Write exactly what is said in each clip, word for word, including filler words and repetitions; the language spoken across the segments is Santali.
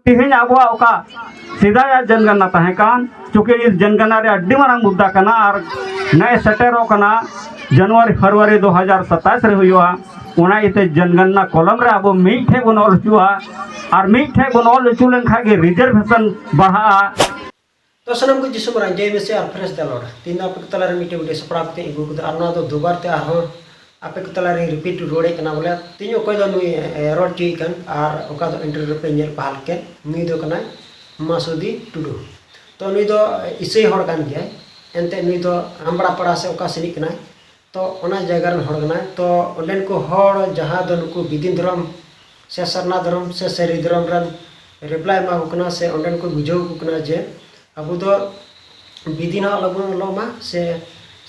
ᱛᱮᱦᱮᱧ ᱟᱵᱚᱣᱟᱜ ᱚᱠᱟ ᱥᱮᱫᱟᱭᱟᱜ ᱡᱚᱱᱜᱚᱱᱱᱟ ᱛᱟᱦᱮᱸ ᱠᱟᱱ, ᱪᱩᱸᱠᱤ ᱤᱥ ᱡᱚᱱᱜᱚᱱᱱᱟ ᱨᱮ ᱟᱹᱰᱤ ᱢᱟᱨᱟᱝ ᱢᱩᱫᱽᱫᱟ ᱠᱟᱱᱟ ᱟᱨ ᱱᱮᱜᱼᱮ ᱥᱮᱴᱮᱨᱚᱜ ᱠᱟᱱᱟ ᱡᱟᱱᱩᱣᱟᱨᱤ ᱯᱷᱮᱵᱽᱨᱩᱣᱟᱨᱤ ᱫᱩ ᱦᱟᱡᱟᱨ ᱥᱟᱛᱟᱭᱤᱥ ᱨᱮ ᱦᱩᱭᱩᱜᱼᱟ᱾ ᱚᱱᱟ ᱤᱭᱟᱹᱛᱮ ᱡᱚᱱᱜᱚᱱᱱᱟ ᱠᱚᱞᱚᱢ ᱨᱮ ᱟᱵᱚ ᱢᱤᱫ ᱴᱷᱮᱱ ᱵᱚᱱ ᱚᱞ ᱦᱚᱪᱚᱜᱼᱟ ᱟᱨ ᱢᱤᱫ ᱴᱷᱮᱱ ᱵᱚᱱ ᱚᱞ ᱦᱚᱪᱚ ᱞᱮᱱᱠᱷᱟᱱ ᱜᱮ ᱨᱤᱡᱟᱨᱵᱷᱮᱥᱚᱱ ᱵᱟᱲᱦᱟᱜᱼᱟ᱾ ᱛᱚ ᱥᱟᱱᱟᱢ ᱠᱚ ᱡᱤᱥᱩ ᱢᱟᱨᱟᱝ ᱡᱚᱭ ᱢᱮᱥᱤ ᱟᱨ ᱯᱷᱨᱮᱥ ᱫᱟ ᱞᱚᱨᱰ᱾ ᱛᱤᱦᱤᱧ ᱫᱚ ᱟᱯᱮ ᱠᱚ ᱛᱟᱞᱟᱨᱮ ᱢᱤᱫᱴᱮᱱ ᱵᱷᱤᱰᱤᱭᱳ ᱥᱟᱯᱲᱟᱣ ᱠᱟᱛᱮ ᱟᱹᱜᱩ ᱠᱟᱫᱟ ᱟᱨ ᱱᱚᱣᱟ ᱫᱚ ᱫᱩᱵᱟᱨ ᱛᱮ ᱟᱨᱦᱚᱸ ᱟᱯᱮ ᱠᱚ ᱛᱟᱞᱟᱨᱮ ᱨᱤᱯᱤᱴ ᱨᱩᱣᱟᱹᱲᱮᱫ ᱠᱟᱱᱟ᱾ ᱵᱚᱞᱮ ᱛᱤᱦᱤᱧ ᱚᱠᱚᱭ ᱫᱚ ᱱᱩᱭ ᱮ, ᱨᱚᱲ ᱦᱚᱪᱚᱭᱮ ᱠᱟᱱ ᱟᱨ ᱚᱠᱟ ᱫᱚ ᱤᱱᱴᱟᱨᱵᱷᱤᱭᱩ ᱨᱮᱯᱮ ᱧᱮᱞ ᱯᱟᱦᱟᱞ ᱠᱮᱫ, ᱱᱩᱭ ᱫᱚ ᱠᱟᱱᱟᱭ ᱢᱟᱥᱩᱫᱤ ᱴᱩᱰᱩ᱾ ᱛᱚ ᱱᱩᱭ ᱫᱚ ᱤᱥᱟᱹᱭ ᱦᱚᱲ ᱠᱟᱱ ᱜᱮᱭᱟᱭ, ᱮᱱᱛᱮᱫ ᱱᱩᱭ ᱫᱚ ᱟᱢᱵᱲᱟ ᱯᱟᱲᱟ ᱥᱮ ᱚᱠᱟ ᱥᱮᱱᱤᱡ ᱠᱟᱱᱟᱭ᱾ ᱛᱚ ᱚᱱᱟ ᱡᱟᱭᱜᱟ ᱨᱮᱱ ᱦᱚᱲ ᱠᱟᱱᱟᱭ᱾ ᱛᱚ ᱚᱸᱰᱮᱱ ᱠᱚ ᱦᱚᱲ ᱡᱟᱦᱟᱸ ᱫᱚ ᱱᱩᱠᱩ ᱵᱤᱫᱤᱱ ᱫᱷᱚᱨᱚᱢ ᱥᱮ ᱥᱟᱨᱱᱟ ᱫᱷᱚᱨᱚᱢ ᱥᱮ ᱥᱟᱹᱨᱤ ᱫᱷᱚᱨᱚᱢ ᱨᱮᱱ ᱨᱤᱯᱞᱟᱭ ᱮᱢᱟ ᱠᱚ ᱠᱟᱱᱟ ᱥᱮ ᱚᱸᱰᱮᱱ ᱠᱚ ᱵᱩᱡᱷᱟᱹᱣ ᱠᱚ ᱠᱟᱱᱟ ᱡᱮ ᱟᱵᱚ ᱫᱚ ᱵᱤᱫᱤᱱ ᱦᱚᱸ ᱟᱞᱚᱵᱚᱱ ᱚᱞᱚᱜ ᱢᱟ ᱥᱮ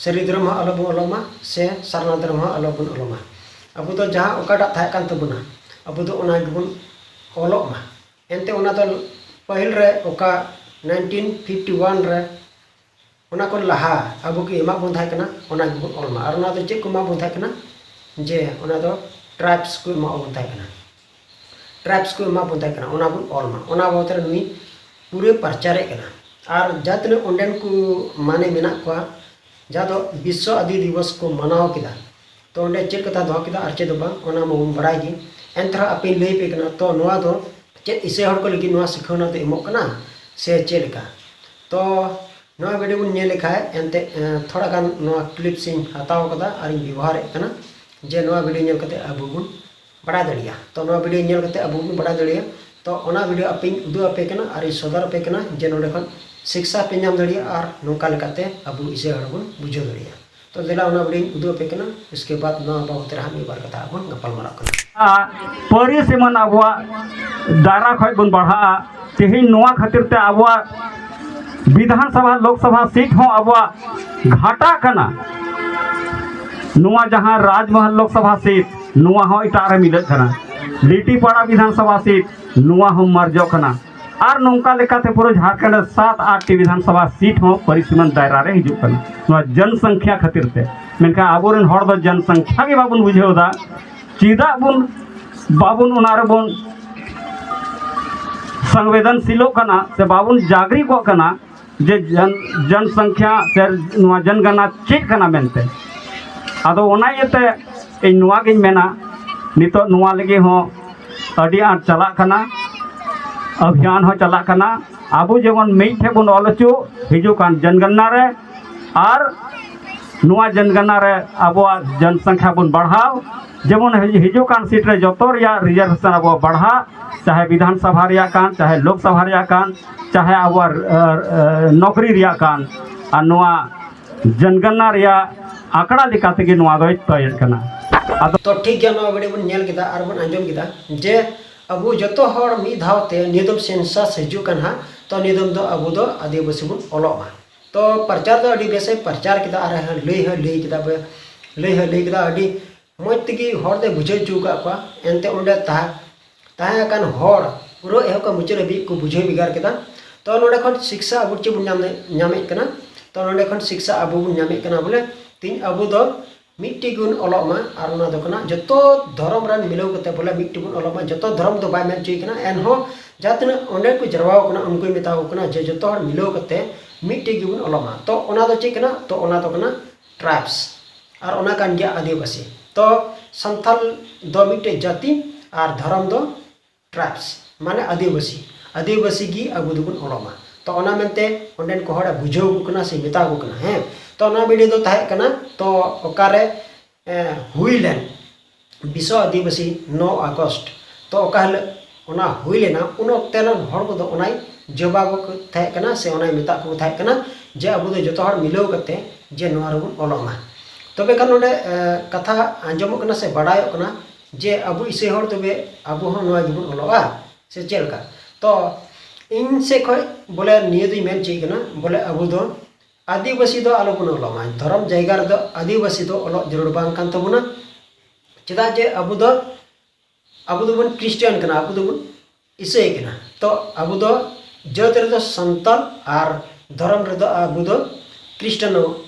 ᱥᱟᱹᱨᱤ ᱫᱷᱚᱨᱚᱢ ᱦᱚᱸ ᱟᱞᱚᱵᱚᱱ ᱚᱞᱚᱜ ᱢᱟ ᱥᱮ ᱥᱟᱨᱱᱟ ᱫᱷᱚᱨᱚᱢ ᱦᱚᱸ ᱟᱞᱚᱵᱚᱱ ᱚᱞᱚᱜ ᱢᱟ᱾ ᱟᱵᱚ ᱫᱚ ᱡᱟᱦᱟᱸ ᱚᱠᱟᱴᱟᱜ ᱛᱟᱦᱮᱸ ᱠᱟᱱ ᱛᱟᱵᱚᱱᱟ, ᱟᱵᱚ ᱫᱚ ᱚᱱᱟ ᱜᱮᱵᱚᱱ ᱚᱞᱚᱜ ᱢᱟ᱾ ᱮᱱᱛᱮ ᱚᱱᱟ ᱫᱚ ᱯᱟᱹᱦᱤᱞ ᱨᱮ ᱚᱠᱟ ᱱᱟᱭᱤᱱᱴᱤᱱ ᱯᱷᱤᱯᱴᱤ ᱳᱣᱟᱱ ᱨᱮ ᱚᱱᱟ ᱠᱷᱚᱱ ᱞᱟᱦᱟ ᱟᱵᱚ ᱠᱚ ᱮᱢᱟᱜ ᱵᱚᱱ ᱛᱟᱦᱮᱸ ᱠᱟᱱᱟ, ᱚᱱᱟ ᱜᱮᱵᱚᱱ ᱚᱞ ᱢᱟ᱾ ᱟᱨ ᱚᱱᱟ ᱫᱚ ᱪᱮᱫ ᱠᱚ ᱮᱢᱟᱜ ᱵᱚᱱ ᱛᱟᱦᱮᱸ ᱠᱟᱱᱟ? ᱡᱮ ᱚᱱᱟ ᱫᱚ ᱴᱨᱟᱭᱤᱵᱥ ᱠᱚ ᱮᱢᱟᱜ ᱵᱚᱱ ᱛᱟᱦᱮᱸ ᱠᱟᱱᱟ, ᱴᱨᱟᱭᱤᱵᱥ ᱠᱚ ᱮᱢᱟᱜ ᱵᱚᱱ ᱛᱟᱦᱮᱸ ᱠᱟᱱᱟ, ᱚᱱᱟ ᱵᱚᱱ ᱚᱞ ᱢᱟ᱾ ᱚᱱᱟ ᱵᱟᱵᱚᱫ ᱨᱮ ᱱᱩᱭ ᱯᱩᱨᱟᱹ ᱯᱨᱚᱪᱟᱨᱮᱫ ᱠᱟᱱᱟ᱾ ᱟᱨ ᱡᱟᱦᱟᱸ ᱛᱤᱱᱟᱹᱜ ᱚᱸᱰᱮᱱ ᱠᱚ ᱢᱟᱱᱮ ᱢᱮᱱᱟᱜ ᱠᱚᱣᱟ, ᱡᱟᱦᱟᱸ ᱫᱚ ᱵᱤᱥᱥᱚ ᱟᱹᱫᱤ ᱫᱤᱵᱚᱥ ᱠᱚ ᱢᱟᱱᱟᱣ ᱠᱮᱫᱟ, ᱛᱚ ᱚᱸᱰᱮ ᱪᱮᱫ ᱠᱟᱛᱷᱟ ᱫᱚᱦᱚ ᱠᱮᱫᱟ ᱟᱨ ᱪᱮᱫ ᱫᱚ ᱵᱟᱝ, ᱚᱱᱟ ᱢᱟᱵᱚᱱ ᱵᱟᱲᱟᱭ ᱜᱮ᱾ ᱮᱱᱛᱮ ᱨᱮᱦᱚᱸ ᱟᱯᱮᱧ ᱞᱟᱹᱭ ᱟᱯᱮ ᱠᱟᱱᱟ, ᱛᱚ ᱱᱚᱣᱟ ᱫᱚ ᱪᱮᱫ ᱤᱥᱟᱹᱭ ᱦᱚᱲ ᱠᱚ ᱞᱟᱹᱜᱤᱫ ᱱᱚᱣᱟ ᱥᱤᱠᱷᱟᱹᱣᱱᱟ ᱫᱚ ᱮᱢᱚᱜ ᱠᱟᱱᱟ ᱥᱮ ᱪᱮᱫ ᱞᱮᱠᱟ? ᱛᱚ ᱱᱚᱣᱟ ᱵᱷᱤᱰᱤᱭᱳ ᱵᱚᱱ ᱧᱮᱞ ᱞᱮᱠᱷᱟᱡ ᱮᱱᱛᱮ, ᱮ, ᱛᱷᱚᱲᱟ ᱜᱟᱱ ᱱᱚᱣᱟ ᱠᱞᱤᱯᱥ ᱤᱧ ᱦᱟᱛᱟᱣ ᱠᱟᱫᱟ ᱟᱨᱤᱧ ᱵᱮᱵᱚᱦᱟᱨᱮᱫ ᱠᱟᱱᱟ, ᱡᱮ ᱱᱚᱣᱟ ᱵᱷᱤᱰᱤᱭᱳ ᱧᱮᱞ ᱠᱟᱛᱮ ᱟᱵᱚ ᱵᱚᱱ ᱵᱟᱲᱟᱭ ᱫᱟᱲᱮᱭᱟᱜᱼᱟ᱾ ᱛᱚ ᱱᱚᱣᱟ ᱵᱷᱤᱰᱤᱭᱳ ᱧᱮᱞ ᱠᱟᱛᱮ ᱟᱵᱚ ᱵᱚᱱ ᱵᱟᱲᱟᱭ ᱫᱟᱲᱮᱭᱟᱜᱼᱟ᱾ ᱛᱚ ᱚᱱᱟ ᱵᱷᱤᱰᱤᱭᱳ ᱟᱯᱮᱧ ᱩᱫᱩᱜ ᱟᱯᱮ ᱠᱟᱱᱟ ᱟᱨᱤᱧ ᱥᱚᱫᱚᱨ ᱟᱯᱮ ᱠᱟᱱᱟ ᱡᱮ ᱱᱚᱸᱰᱮ ᱠᱷᱚᱱ ᱥᱤᱠᱥᱟ ᱯᱮ ᱧᱟᱢ ᱫᱟᱲᱮᱭᱟᱜᱼᱟ ᱟᱨ ᱱᱚᱝᱠᱟ ᱞᱮᱠᱟᱛᱮ ᱟᱵᱚ ᱤᱥᱟᱹᱭ ᱦᱚᱲ ᱵᱚᱱ ᱵᱩᱡᱷᱟᱹᱣ ᱫᱟᱲᱮᱭᱟᱜᱼᱟ᱾ ᱛᱚ ᱫᱮᱞᱟ ᱚᱱᱟ ᱵᱷᱤᱰᱤᱭᱳᱧ ᱩᱫᱩᱜ ᱟᱯᱮ ᱠᱟᱱᱟ, ᱤᱥᱠᱮ ᱵᱟᱫ ᱱᱚᱣᱟ ᱵᱟᱵᱚᱫ ᱨᱮ ᱦᱟᱸᱜ ᱢᱤᱫ ᱵᱟᱨ ᱠᱟᱛᱷᱟ ᱵᱚᱱ ᱜᱟᱯᱟᱞ ᱢᱟᱨᱟᱜ ᱠᱟᱱᱟ᱾ ᱯᱟᱹᱨᱤᱥ ᱮᱢᱟᱱ ᱟᱵᱚᱣᱟᱜ ᱫᱟᱭᱨᱟ ᱠᱷᱚᱡ ᱵᱚᱱ ᱵᱟᱲᱦᱟᱜᱼᱟ᱾ ᱛᱮᱦᱮᱧ ᱱᱚᱣᱟ ᱠᱷᱟᱹᱛᱤᱨ ᱛᱮ ᱟᱵᱚᱣᱟᱜ ᱵᱤᱫᱷᱟᱱ ᱥᱚᱵᱷᱟ, ᱞᱳᱠ ᱥᱚᱵᱷᱟ ᱥᱤᱴ ᱦᱚᱸ ᱟᱵᱚᱣᱟᱜ ᱜᱷᱟᱴᱟᱜ ᱠᱟᱱᱟ᱾ ᱱᱚᱣᱟ ᱡᱟᱦᱟᱸ ᱨᱟᱡᱽᱢᱚᱦᱚᱞ ᱞᱳᱠ ᱥᱚᱵᱷᱟ ᱥᱤᱴ, ᱱᱚᱣᱟ ᱦᱚᱸ ᱮᱴᱟᱜ ᱨᱮ ᱢᱤᱞᱟᱹᱜ ᱠᱟᱱᱟ᱾ ᱞᱤᱴᱤᱯᱟᱲᱟ ᱵᱤᱫᱷᱟᱱ ᱥᱚᱵᱷᱟ ᱥᱤᱴ, ᱱᱚᱣᱟ ᱦᱚᱸ ᱢᱟᱨᱡᱚᱜ ᱠᱟᱱᱟ᱾ ᱟᱨ ᱱᱚᱝᱠᱟ ᱞᱮᱠᱟᱛᱮ ᱯᱩᱨᱟᱹ ᱡᱷᱟᱲᱠᱷᱚᱸᱰ ᱨᱮ ᱥᱟᱛ ᱟᱴ ᱴᱤ ᱵᱤᱫᱷᱟᱱ ᱥᱚᱵᱷᱟ ᱥᱤᱴ ᱦᱚᱸ ᱯᱟᱹᱨᱤᱥ ᱥᱤᱢᱟᱹᱱ ᱫᱟᱭᱨᱟ ᱨᱮ ᱦᱤᱡᱩᱜ ᱠᱟᱱᱟ, ᱱᱚᱣᱟ ᱡᱚᱱᱥᱚᱝᱠᱷᱭᱟ ᱠᱷᱟᱹᱛᱤᱨ ᱛᱮ᱾ ᱢᱮᱱᱠᱷᱟᱱ ᱟᱵᱚᱨᱮᱱ ᱦᱚᱲ ᱫᱚ ᱡᱚᱱᱥᱚᱝᱠᱷᱭᱟ ᱜᱮ ᱵᱟᱵᱚᱱ ᱵᱩᱡᱷᱟᱹᱣ ᱮᱫᱟ᱾ ᱪᱮᱫᱟᱜ ᱵᱚᱱ, ᱵᱟᱵᱚᱱ ᱚᱱᱟ ᱨᱮᱵᱚᱱ ᱥᱚᱝᱵᱮᱫᱚᱱᱥᱤᱞᱚᱜ ᱠᱟᱱᱟ ᱥᱮ ᱵᱟᱵᱚᱱ ᱡᱟᱜᱽᱨᱤᱠᱚᱜ ᱠᱟᱱᱟ ᱡᱮ ᱡᱚᱱ ᱡᱚᱱᱥᱚᱝᱠᱷᱭᱟ ᱥᱮ ᱱᱚᱣᱟ ᱡᱚᱱᱜᱚᱱᱟ ᱪᱮᱫ ᱠᱟᱱᱟ ᱢᱮᱱᱛᱮ᱾ ᱟᱫᱚ ᱚᱱᱟ ᱤᱭᱟᱹᱛᱮ ᱤᱧ ᱱᱚᱣᱟ ᱜᱤᱧ ᱢᱮᱱᱟ, ᱱᱤᱛᱚᱜ ᱱᱚᱣᱟ ᱞᱟᱹᱜᱤᱫ ᱦᱚᱸ ᱟᱹᱰᱤ ᱟᱸᱴ ᱪᱟᱞᱟᱜ ᱠᱟᱱᱟ, ᱚᱵᱷᱤᱭᱟᱱ ᱦᱚᱸ ᱪᱟᱞᱟᱜ ᱠᱟᱱᱟ᱾ ᱟᱵᱚ ᱡᱮᱢᱚᱱ ᱢᱤᱫ ᱴᱷᱮᱱ ᱵᱚᱱ ᱚᱞ ᱦᱚᱪᱚ ᱦᱤᱡᱩᱜ ᱠᱟᱱ ᱡᱚᱱᱜᱚᱱᱟ ᱨᱮ, ᱟᱨ ᱱᱚᱣᱟ ᱡᱚᱱᱜᱚᱱᱟ ᱨᱮ ᱟᱵᱚᱣᱟᱜ ᱡᱚᱱᱥᱚᱝᱠᱷᱭᱟ ᱵᱚᱱ ᱵᱟᱲᱦᱟᱣ, ᱡᱮᱢᱚᱱ ᱦᱤᱡᱩᱜ ᱠᱟᱱ ᱥᱤᱴ ᱨᱮ ᱡᱚᱛᱚ ᱨᱮᱭᱟᱜ ᱨᱤᱡᱟᱨᱵᱷᱮᱥᱚᱱ ᱟᱵᱚᱣᱟᱜ ᱵᱟᱲᱦᱟᱜ, ᱪᱟᱦᱮ ᱵᱤᱫᱷᱟᱱ ᱥᱚᱵᱷᱟ ᱨᱮᱭᱟᱜ ᱠᱟᱱ, ᱪᱟᱦᱮ ᱞᱳᱠ ᱥᱚᱵᱷᱟ ᱨᱮᱭᱟᱜ ᱠᱟᱱ, ᱪᱟᱦᱮ ᱟᱵᱚᱣᱟᱜ ᱱᱚᱠᱨᱤ ᱨᱮᱭᱟᱜ ᱠᱟᱱ, ᱟᱨ ᱱᱚᱣᱟ ᱡᱚᱱᱜᱚᱱᱟ ᱨᱮᱭᱟᱜ ᱟᱠᱷᱲᱟ ᱞᱮᱠᱟ ᱛᱮᱜᱮ ᱱᱚᱣᱟ ᱫᱚᱭ ᱛᱚᱭᱮᱫ ᱠᱟᱱᱟ᱾ ᱟᱫᱚ ᱛᱚ ᱴᱷᱤᱠ ᱜᱮᱭᱟ, ᱱᱚᱣᱟ ᱵᱷᱤᱰᱤᱭᱳ ᱵᱚᱱ ᱧᱮᱞ ᱠᱮᱫᱟ ᱟᱨ ᱵᱚᱱ ᱟᱸᱡᱚᱢ ᱠᱮᱫᱟ ᱡᱮ ᱟᱵᱚ ᱡᱚᱛᱚ ᱦᱚᱲ ᱢᱤᱫ ᱫᱷᱟᱣ ᱛᱮ ᱱᱤᱭᱟᱹ ᱫᱚᱢ ᱥᱮᱱᱥᱟᱥ ᱦᱤᱡᱩᱜ ᱠᱟᱱ ᱦᱟᱸᱜ, ᱛᱚ ᱱᱤᱭᱟᱹ ᱫᱚᱢ ᱫᱚ ᱟᱵᱚ ᱫᱚ ᱟᱹᱫᱤᱵᱟᱹᱥᱤ ᱵᱚᱱ ᱚᱞᱚᱜ ᱢᱟ᱾ ᱛᱚ ᱯᱨᱚᱪᱟᱨ ᱫᱚ ᱟᱹᱰᱤ ᱵᱮᱥᱮ ᱯᱨᱚᱪᱟᱨ ᱠᱮᱫᱟ ᱟᱨ ᱞᱟᱹᱭ ᱦᱚᱸ ᱞᱟᱹᱭ ᱠᱮᱫᱟ, ᱞᱟᱹᱭ ᱦᱚᱸ ᱞᱟᱹᱭ ᱠᱮᱫᱟ, ᱟᱹᱰᱤ ᱢᱚᱡᱽ ᱛᱮᱜᱮ ᱦᱚᱲ ᱫᱚᱭ ᱵᱩᱡᱷᱟᱹᱣ ᱦᱚᱪᱚ ᱟᱠᱟᱫ ᱠᱚᱣᱟ᱾ ᱮᱱᱛᱮ ᱚᱸᱰᱮ ᱛᱟᱦᱮᱸ ᱛᱟᱦᱮᱸ ᱟᱠᱟᱱ ᱦᱚᱲ ᱯᱩᱨᱟᱹ ᱮᱦᱚᱵ ᱠᱷᱚᱱ ᱢᱩᱪᱟᱹᱫ ᱦᱟᱹᱵᱤᱡ ᱠᱚ ᱵᱩᱡᱷᱟᱹᱣ ᱵᱷᱮᱜᱟᱨ ᱠᱮᱫᱟ᱾ ᱛᱚ ᱱᱚᱸᱰᱮ ᱠᱷᱚᱱ ᱥᱤᱠᱥᱟ ᱟᱵᱚ ᱪᱮᱫ ᱵᱚᱱ ᱧᱟᱢ ᱧᱟᱢᱮᱫ ᱠᱟᱱᱟ? ᱛᱚ ᱱᱚᱸᱰᱮ ᱠᱷᱚᱱ ᱥᱤᱠᱥᱟ ᱟᱵᱚ ᱵᱚᱱ ᱧᱟᱢᱮᱫ ᱠᱟᱱᱟ ᱵᱚᱞᱮ ᱛᱤᱦᱤᱧ ᱟᱵᱚ ᱫᱚ ᱢᱤᱫᱴᱮᱡ ᱜᱮᱵᱚᱱ ᱚᱞᱚᱜ ᱢᱟ, ᱟᱨ ᱚᱱᱟ ᱫᱚ ᱠᱟᱱᱟ ᱡᱚᱛᱚ ᱫᱷᱚᱨᱚᱢ ᱨᱮᱱ ᱢᱤᱞᱟᱹᱣ ᱠᱟᱛᱮ ᱵᱚᱞᱮ ᱢᱤᱫᱴᱮᱡ ᱵᱚᱱ ᱚᱞᱚᱜ ᱢᱟ᱾ ᱡᱚᱛᱚ ᱫᱷᱚᱨᱚᱢ ᱫᱚ ᱵᱟᱭ ᱢᱮᱱ ᱦᱚᱪᱚᱭ ᱠᱟᱱᱟ, ᱮᱱᱦᱚᱸ ᱡᱟᱦᱟᱸ ᱛᱤᱱᱟᱹᱜ ᱚᱸᱰᱮ ᱠᱚ ᱡᱟᱨᱣᱟ ᱠᱟᱱᱟ ᱩᱱᱠᱩᱭ ᱢᱮᱛᱟ ᱠᱚ ᱠᱟᱱᱟ ᱡᱮ ᱡᱚᱛᱚ ᱦᱚᱲ ᱢᱤᱞᱟᱹᱣ ᱠᱟᱛᱮ ᱢᱤᱫᱴᱮᱡ ᱜᱮᱵᱚᱱ ᱚᱞᱚᱜ ᱢᱟ᱾ ᱛᱚ ᱚᱱᱟ ᱫᱚ ᱪᱮᱫ ᱠᱟᱱᱟ? ᱛᱚ ᱚᱱᱟ ᱫᱚ ᱠᱟᱱᱟ ᱴᱨᱟᱭᱵᱥ, ᱟᱨ ᱚᱱᱟ ᱠᱟᱱ ᱜᱮᱭᱟ ᱟᱹᱫᱤᱵᱟᱹᱥᱤ᱾ ᱛᱚ ᱥᱟᱱᱛᱟᱞ ᱫᱚ ᱢᱤᱫᱴᱮᱡ ᱡᱟᱹᱛᱤ ᱟᱨ ᱫᱷᱚᱨᱚᱢ ᱫᱚ ᱴᱨᱟᱭᱵᱥ ᱢᱟᱱᱮ ᱟᱹᱫᱤᱵᱟᱹᱥᱤ, ᱟᱹᱫᱤᱵᱟᱹᱥᱤ ᱜᱮ ᱟᱵᱚ ᱫᱚᱵᱚᱱ ᱚᱞᱚᱜ ᱢᱟ᱾ ᱛᱚ ᱚᱱᱟ ᱢᱮᱱᱛᱮ ᱚᱸᱰᱮᱱ ᱠᱚ ᱦᱚᱲᱮ ᱵᱩᱡᱷᱟᱹᱣ ᱟᱠᱚ ᱠᱟᱱᱟ ᱥᱮ ᱢᱮᱛᱟ ᱟᱠᱚ ᱠᱟᱱᱟ᱾ ᱦᱮᱸ, ᱛᱚ ᱚᱱᱟ ᱵᱷᱤᱰᱤᱭᱳ ᱫᱚ ᱛᱟᱦᱮᱸ ᱠᱟᱱᱟ ᱛᱚ ᱚᱠᱟᱨᱮ ᱮ, ᱦᱩᱭ ᱞᱮᱱ ᱵᱤᱥᱥᱚ ᱟᱹᱫᱤᱵᱟᱹᱥᱤ ᱱᱚ ᱟᱜᱚᱥᱴ, ᱛᱚ ᱚᱠᱟ ᱦᱤᱞᱳᱜ ᱚᱱᱟ ᱦᱩᱭ ᱞᱮᱱᱟ, ᱩᱱ ᱚᱠᱛᱮ ᱨᱮᱱ ᱦᱚᱲ ᱠᱚᱫᱚ ᱚᱱᱟᱭ ᱡᱚᱵᱟᱵ ᱠᱚ ᱛᱟᱦᱮᱸ ᱠᱟᱱᱟ ᱥᱮ ᱚᱱᱟᱭ ᱢᱮᱛᱟᱜ ᱠᱚ ᱛᱟᱦᱮᱸ ᱠᱟᱱᱟ ᱡᱮ ᱟᱵᱚ ᱫᱚ ᱡᱚᱛᱚ ᱦᱚᱲ ᱢᱤᱞᱟᱹᱣ ᱠᱟᱛᱮ ᱡᱮ ᱱᱚᱣᱟ ᱨᱮᱵᱚᱱ ᱚᱞᱚᱜ ᱢᱟ᱾ ᱛᱚᱵᱮ ᱠᱷᱟᱱ ᱱᱚᱰᱮ ᱮ, ᱠᱟᱛᱷᱟ ᱟᱸᱡᱚᱢᱚᱜ ᱠᱟᱱᱟ ᱥᱮ ᱵᱟᱰᱟᱭᱚᱜ ᱠᱟᱱᱟ ᱡᱮ ᱟᱵᱚ ᱤᱥᱟᱹᱭ ᱦᱚᱲ ᱛᱚᱵᱮ ᱟᱵᱚ ᱦᱚᱸ ᱱᱚᱣᱟ ᱜᱮᱵᱚᱱ ᱚᱞᱚᱜᱼᱟ ᱥᱮ ᱪᱮᱫ ᱞᱮᱠᱟ? ᱛᱚ ᱤᱧ ᱥᱮᱫ ᱠᱷᱚᱱ ᱵᱚᱞᱮ ᱱᱤᱭᱟᱹ ᱫᱚᱧ ᱢᱮᱱ ᱦᱚᱪᱚᱭᱮᱫ ᱠᱟᱱᱟ ᱵᱚᱞᱮ ᱟᱵᱚ ᱫᱚ ᱟᱹᱫᱤᱵᱟᱹᱥᱤ ᱫᱚ ᱟᱞᱚᱵᱚᱱ ᱚᱞᱚᱜ ᱢᱟ᱾ ᱫᱷᱚᱨᱚᱢ ᱡᱟᱭᱜᱟ ᱨᱮᱫᱚ ᱟᱹᱫᱤᱵᱟᱹᱥᱤ ᱫᱚ ᱚᱞᱚᱜ ᱡᱟᱹᱨᱩᱲ ᱵᱟᱝ ᱠᱟᱱ ᱛᱟᱵᱚᱱᱟ᱾ ᱪᱮᱫᱟᱜ ᱡᱮ ᱟᱵᱚ ᱫᱚ, ᱟᱵᱚ ᱫᱚᱵᱚᱱ ᱠᱷᱨᱤᱥᱴᱟᱱ ᱠᱟᱱᱟ, ᱟᱵᱚ ᱫᱚᱵᱚᱱ ᱤᱥᱟᱹᱭ ᱠᱟᱱᱟ᱾ ᱛᱚ ᱟᱵᱚ ᱫᱚ ᱡᱟᱹᱛ ᱨᱮᱫᱚ ᱥᱟᱱᱛᱟᱞ ᱟᱨ ᱫᱷᱚᱨᱚᱢ ᱨᱮᱫᱚ ᱟᱵᱚ ᱫᱚ ᱠᱷᱨᱤᱥᱴᱟᱱ,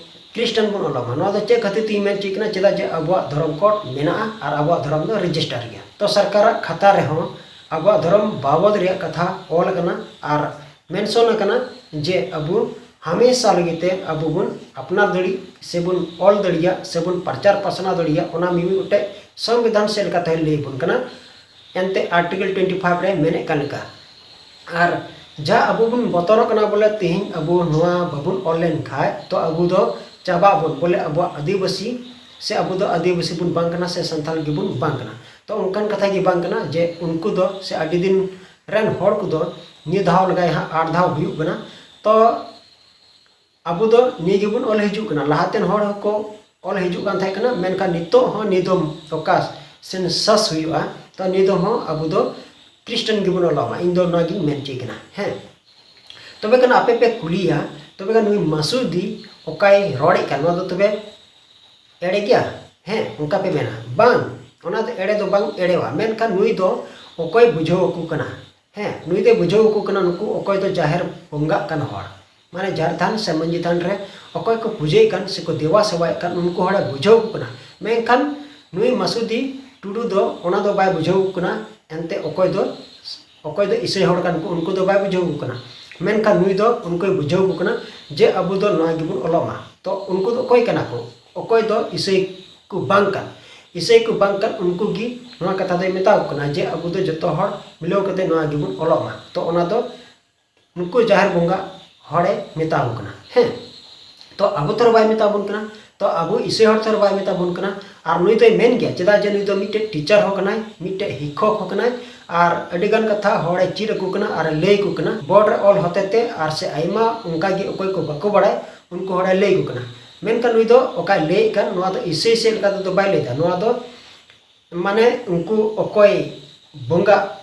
ᱠᱷᱨᱤᱥᱴᱟᱱ ᱵᱚᱱ ᱚᱞᱚᱜ ᱢᱟ᱾ ᱱᱚᱣᱟ ᱫᱚ ᱪᱮᱫ ᱠᱷᱟᱹᱛᱤᱨ ᱛᱤᱧ ᱢᱮᱱ ᱦᱚᱪᱚᱭᱮᱫ ᱠᱟᱱᱟ? ᱪᱮᱫᱟᱜ ᱡᱮ ᱟᱵᱚᱣᱟᱜ ᱫᱷᱚᱨᱚᱢ ᱠᱳᱰ ᱢᱮᱱᱟᱜᱼᱟ ᱟᱨ ᱟᱵᱚᱣᱟᱜ ᱫᱷᱚᱨᱚᱢ ᱫᱚ ᱨᱮᱡᱤᱥᱴᱟᱨ ᱜᱮᱭᱟ᱾ ᱛᱚ ᱥᱚᱨᱠᱟᱨᱟᱜ ᱠᱷᱟᱛᱟ ᱨᱮᱦᱚᱸ ᱟᱵᱚᱣᱟᱜ ᱫᱷᱚᱨᱚᱢ ᱵᱟᱵᱚᱫ ᱨᱮᱭᱟᱜ ᱠᱟᱛᱷᱟ ᱚᱞ ᱟᱠᱟᱱᱟ ᱟᱨ ᱢᱮᱱᱥᱚᱱ ᱟᱠᱟᱱᱟ ᱡᱮ ᱟᱵᱚ ᱦᱟᱢᱮᱥᱟ ᱞᱟᱹᱜᱤᱫ ᱛᱮ ᱟᱵᱚ ᱵᱚᱱ ᱟᱯᱱᱟᱨ ᱫᱟᱲᱮᱜ ᱥᱮᱵᱚᱱ ᱚᱞ ᱫᱟᱲᱮᱭᱟᱜ ᱥᱮᱵᱚᱱ ᱯᱨᱚᱪᱟᱨ ᱯᱟᱥᱱᱟᱣ ᱫᱟᱲᱮᱭᱟᱜ, ᱚᱱᱟ ᱢᱤᱢᱤᱫ ᱜᱚᱴᱮᱡ ᱥᱚᱝᱵᱤᱫᱷᱟᱱ ᱥᱮᱫ ᱞᱮᱠᱟᱛᱮ ᱞᱟᱹᱭ ᱟᱵᱚᱱ ᱠᱟᱱᱟ᱾ ᱮᱱᱛᱮ ᱟᱨᱴᱤᱠᱮᱞ ᱴᱩᱭᱮᱱᱴᱤ ᱯᱷᱟᱭᱤᱵᱷ ᱨᱮ ᱢᱮᱱᱮᱫ ᱠᱟᱱ ᱞᱮᱠᱟ᱾ ᱟᱨ ᱡᱟ ᱟᱵᱚ ᱵᱚᱱ ᱵᱚᱛᱚᱨᱚᱜ ᱠᱟᱱᱟ ᱵᱚᱞᱮ ᱛᱮᱦᱮᱧ ᱟᱵᱚ ᱱᱚᱣᱟ ᱵᱟᱵᱚᱱ ᱚᱞ ᱞᱮᱱ ᱠᱷᱟᱡ ᱛᱚ ᱟᱵᱚ ᱫᱚ ᱪᱟᱵᱟᱜ ᱟᱵᱚᱱ, ᱵᱚᱞᱮ ᱟᱵᱚᱣᱟᱜ ᱟᱹᱫᱤᱵᱟᱹᱥᱤ ᱥᱮ ᱟᱵᱚ ᱫᱚ ᱟᱹᱫᱤᱵᱟᱹᱥᱤ ᱵᱚᱱ ᱵᱟᱝ ᱠᱟᱱᱟ ᱥᱮ ᱥᱟᱱᱛᱟᱲ ᱜᱮᱵᱚᱱ ᱵᱟᱝ ᱠᱟᱱᱟ᱾ ᱛᱚ ᱚᱱᱠᱟᱱ ᱠᱟᱛᱷᱟ ᱜᱮ ᱵᱟᱝ ᱠᱟᱱᱟ ᱡᱮ ᱩᱱᱠᱩ ᱫᱚ ᱥᱮ ᱟᱹᱰᱤ ᱫᱤᱱ ᱨᱮᱱ ᱦᱚᱲ ᱠᱚᱫᱚ ᱱᱤᱭᱟᱹ ᱫᱷᱟᱣ ᱞᱮᱠᱟ ᱦᱟᱸᱜ ᱟᱴ ᱫᱷᱟᱣ ᱦᱩᱭᱩᱜ ᱠᱟᱱᱟ᱾ ᱛᱚ ᱟᱵᱚ ᱫᱚ ᱱᱤᱭᱟᱹ ᱜᱮᱵᱚᱱ ᱚᱞ ᱦᱤᱡᱩᱜ ᱠᱟᱱᱟ᱾ ᱞᱟᱦᱟᱛᱮᱱ ᱦᱚᱲ ᱦᱚᱸᱠᱚ ᱚᱞ ᱦᱤᱡᱩᱜ ᱠᱟᱱ ᱛᱟᱦᱮᱸ ᱠᱟᱱᱟ, ᱢᱮᱱᱠᱷᱟᱱ ᱱᱤᱛᱚᱜ ᱦᱚᱸ ᱱᱤᱭᱟᱹ ᱫᱚ ᱚᱠᱟ ᱥᱮᱱᱥᱟᱥ ᱦᱩᱭᱩᱜᱼᱟ, ᱛᱚ ᱱᱤᱭᱟᱹ ᱫᱚ ᱦᱚᱸ ᱟᱵᱚ ᱫᱚ ᱠᱷᱨᱤᱥᱴᱟᱱ ᱜᱮᱵᱚᱱ ᱚᱞᱚᱜ ᱢᱟ, ᱤᱧ ᱫᱚ ᱱᱚᱣᱟ ᱜᱤᱧ ᱢᱮᱱ ᱦᱚᱪᱚᱭ ᱠᱟᱱᱟ᱾ ᱦᱮᱸ, ᱛᱚᱵᱮ ᱠᱷᱟᱱ ᱟᱯᱮ ᱯᱮ ᱠᱩᱞᱤᱭᱟ, ᱛᱚᱵᱮ ᱠᱷᱟᱱ ᱱᱩᱭ ᱢᱟᱥᱩᱫᱤ ᱚᱠᱟᱭ ᱨᱚᱲᱮᱫ ᱠᱟᱱ, ᱱᱚᱣᱟ ᱫᱚ ᱛᱚᱵᱮ ᱮᱲᱮ ᱜᱮᱭᱟ? ᱦᱮᱸ, ᱚᱱᱠᱟ ᱯᱮ ᱢᱮᱱᱟ, ᱵᱟᱝ, ᱚᱱᱟ ᱫᱚ ᱮᱲᱮ ᱫᱚ ᱵᱟᱝ ᱮᱲᱮᱣᱟ, ᱢᱮᱱᱠᱷᱟᱱ ᱱᱩᱭ ᱫᱚ ᱚᱠᱚᱭ ᱵᱩᱡᱷᱟᱹᱣ ᱟᱠᱚ ᱠᱟᱱᱟ? ᱦᱮᱸ, ᱱᱩᱭ ᱫᱚᱭ ᱵᱩᱡᱷᱟᱹᱣ ᱟᱠᱚ ᱠᱟᱱᱟ ᱱᱩᱠᱩ ᱚᱠᱚᱭ ᱫᱚ ᱡᱟᱦᱮᱨ ᱵᱚᱸᱜᱟᱜ ᱠᱟᱱ ᱦᱚᱲ, ᱢᱟᱱᱮ ᱡᱟᱦᱮᱨ ᱛᱷᱟᱱ ᱥᱮ ᱢᱟᱹᱡᱷᱤ ᱛᱷᱟᱱ ᱨᱮ ᱚᱠᱚᱭ ᱠᱚ ᱯᱩᱡᱟᱹᱭᱮᱫ ᱠᱟᱱ ᱥᱮᱠᱚ ᱫᱮᱵᱟ ᱥᱮᱵᱟᱭᱮᱫ ᱠᱟᱱ, ᱩᱱᱠᱩ ᱦᱚᱲᱮ ᱵᱩᱡᱷᱟᱹᱣ ᱟᱠᱚ ᱠᱟᱱᱟ᱾ ᱢᱮᱱᱠᱷᱟᱱ ᱱᱩᱭ ᱢᱟᱥᱩᱫᱤ ᱴᱩᱰᱩ ᱫᱚ ᱚᱱᱟ ᱫᱚ ᱵᱟᱭ ᱵᱩᱡᱷᱟᱹᱣ ᱟᱠᱚ ᱠᱟᱱᱟ᱾ ᱮᱱᱛᱮ ᱚᱠᱚᱭ ᱫᱚ, ᱚᱠᱚᱭ ᱫᱚ ᱤᱥᱟᱹᱭ ᱦᱚᱲ ᱠᱟᱱ ᱠᱚ, ᱩᱱᱠᱩ ᱫᱚ ᱵᱟᱭ ᱵᱩᱡᱷᱟᱹᱣ ᱟᱠᱚ ᱠᱟᱱᱟ᱾ ᱢᱮᱱᱠᱷᱟᱱ ᱱᱩᱭ ᱫᱚ ᱩᱱᱠᱩᱭ ᱵᱩᱡᱷᱟᱹᱣ ᱟᱠᱚ ᱠᱟᱱᱟ ᱡᱮ ᱟᱵᱚ ᱫᱚ ᱱᱚᱣᱟ ᱜᱮᱵᱚᱱ ᱚᱞᱚᱜ ᱢᱟ᱾ ᱛᱚ ᱩᱱᱠᱩ ᱫᱚ ᱚᱠᱚᱭ ᱠᱟᱱᱟ ᱠᱚ? ᱚᱠᱚᱭ ᱫᱚ ᱤᱥᱟᱹᱭ ᱠᱚ ᱵᱟᱝ ᱠᱟᱱ, ᱤᱥᱟᱹᱭ ᱠᱚ ᱵᱟᱝ ᱠᱟᱱ, ᱩᱱᱠᱩ ᱜᱮ ᱱᱚᱣᱟ ᱠᱟᱛᱷᱟ ᱫᱚᱭ ᱢᱮᱛᱟ ᱠᱚ ᱠᱟᱱᱟ ᱡᱮ ᱟᱵᱚ ᱫᱚ ᱡᱚᱛᱚ ᱦᱚᱲ ᱢᱤᱞᱟᱹᱣ ᱠᱟᱛᱮ ᱱᱚᱣᱟ ᱜᱮᱵᱚᱱ ᱚᱞᱚᱜ ᱢᱟ᱾ ᱛᱚ ᱚᱱᱟ ᱫᱚ ᱱᱩᱠᱩ ᱡᱟᱦᱮᱨ ᱵᱚᱸᱜᱟ ᱦᱚᱲᱮ ᱢᱮᱛᱟ ᱠᱚ ᱠᱟᱱᱟ᱾ ᱦᱮᱸ, ᱛᱚ ᱟᱵᱚ ᱛᱚ ᱵᱟᱭ ᱢᱮᱛᱟ ᱵᱚᱱ ᱠᱟᱱᱟ, ᱛᱚ ᱟᱵᱚ ᱤᱥᱟᱹᱭ ᱦᱚᱲ ᱛᱚ ᱵᱟᱭ ᱢᱮᱛᱟ ᱵᱚᱱ ᱠᱟᱱᱟ᱾ ᱟᱨ ᱱᱩᱭ ᱫᱚᱭ ᱢᱮᱱ ᱜᱮᱭᱟ, ᱪᱮᱫᱟᱜ ᱡᱮ ᱱᱩᱭ ᱫᱚ ᱢᱤᱫᱴᱮᱡ ᱴᱤᱪᱟᱨ ᱦᱚᱸ ᱠᱟᱱᱟᱭ, ᱢᱤᱫᱴᱮᱡ ᱦᱤᱠᱠᱷᱚᱠ ᱦᱚᱸ ᱠᱟᱱᱟᱭ, ᱟᱨ ᱟᱹᱰᱤ ᱜᱟᱱ ᱠᱟᱛᱷᱟ ᱦᱚᱲᱮ ᱪᱮᱫ ᱟᱠᱚ ᱠᱟᱱᱟ ᱟᱨ ᱞᱟᱹᱭ ᱟᱠᱚ ᱠᱟᱱᱟ ᱵᱳᱨᱰ ᱨᱮ ᱚᱞ ᱦᱚᱛᱮ ᱛᱮ, ᱟᱨ ᱥᱮ ᱟᱭᱢᱟ ᱚᱱᱠᱟ ᱜᱮ ᱚᱠᱚᱭ ᱠᱚ ᱵᱟᱠᱚ ᱵᱟᱲᱟᱭ ᱩᱱᱠᱩ ᱦᱚᱲᱮ ᱞᱟᱹᱭ ᱟᱠᱚ ᱠᱟᱱᱟ᱾ ᱢᱮᱱᱠᱷᱟᱱ ᱱᱩᱭ ᱫᱚ ᱚᱠᱟᱭ ᱞᱟᱹᱭᱮᱫ ᱠᱟᱱ, ᱱᱚᱣᱟ ᱫᱚ ᱤᱥᱟᱹᱭ ᱥᱮᱫ ᱞᱮᱠᱟ ᱛᱮᱫᱚ ᱵᱟᱭ ᱞᱟᱹᱭᱫᱟ, ᱱᱚᱣᱟ ᱫᱚ ᱢᱟᱱᱮ ᱩᱱᱠᱩ ᱚᱠᱚᱭ ᱵᱚᱸᱜᱟ,